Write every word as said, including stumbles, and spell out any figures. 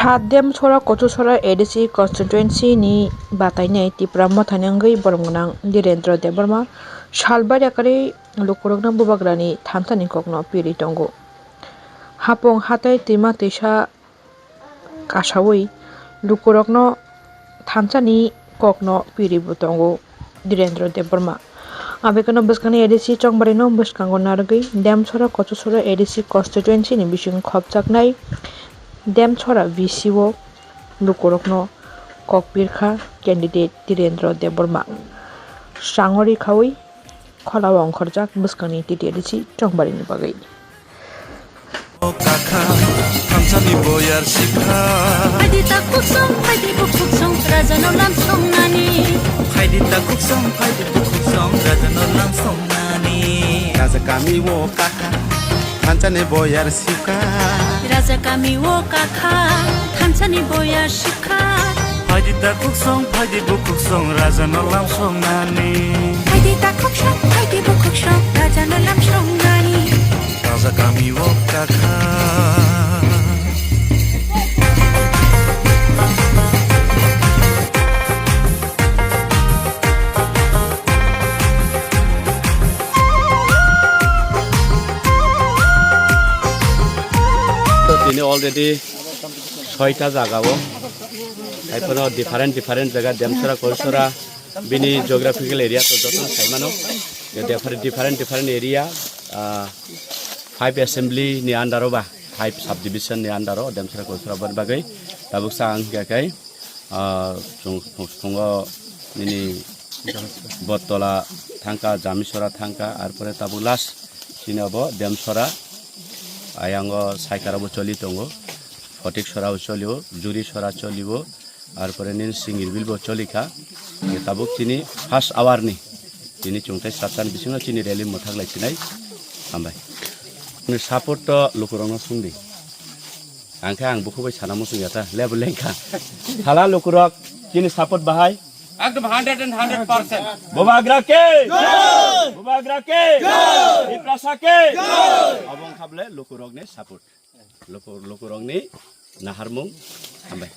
Demsora Kochusora A D C constituency ni batainai Tipra Mothani wngwi borom gwnang Dhirendra Debbarma salbai yakarwi lukurokno bubagrani thansani kokno piri tongo. Hapung hatai twima twisa kasawi lukurokno thansani kokno piri bo tongo Dhirendra Debbarma. Abekano bwskangni A D C chongbarino bwskango narwgwi Demsora Kochusora A D C constituency ni bising khopjaknai Demsora V C o lukurokno kok pirkha candidate Dhirendra Debbarma. Sangori khawi kholao ongkhorjak bwskangni T T A D C chongbarini bagwi. Kakha, thansani boyar sikha. Phaidi ta kuksong, phaidi bukuksong, rajano lam songnani. Phaidi ta kuksong, phaidi bukuksong, rajano lam songnani. Raja kami o kakha, thansani boyar sikha. Raja kami o kakha, thansani boyar sikha. Phaidi ta kuksong, phaidi bukuksong, rajano lam songnani. Phaidi ta kuksong, phaidi bukuksong, rajano lam songnani. Raja kami o kakha. Tini already soita jaga o, hai phano different different jaga, Demsora, Kochusora, bini geographical area to joto saimano, different different different area, ah, five assembly ni under o ba, five subdivision ni under o Demsora, Kochusora boni bagwi tabuk sa ang khe kai, ah, chung phungo nini Bottola thangka, Jamisora thangka, arpore tabuk last chini obo Demsora, ayango Saikara bo choli tongo. Photik sora o cholio, juri sora cholio, arpore nini singirbil bo cholikha. Tabuk chini first hour ni, chini chungtai sattan bisingo chini rally mwthak lai chinai. Hambai. Ni support to lukurokno sungdi. Angkhe ang bukhubai sana muchung yata, level lengkha. Hala lukurok, chini support bahai. Ekdom hundred and hundred percent. Bubagra ke? Bubagra ke? Tiprasa ke? Abong khable lukurokni support. Luku-, lukurokni naharmung hambai.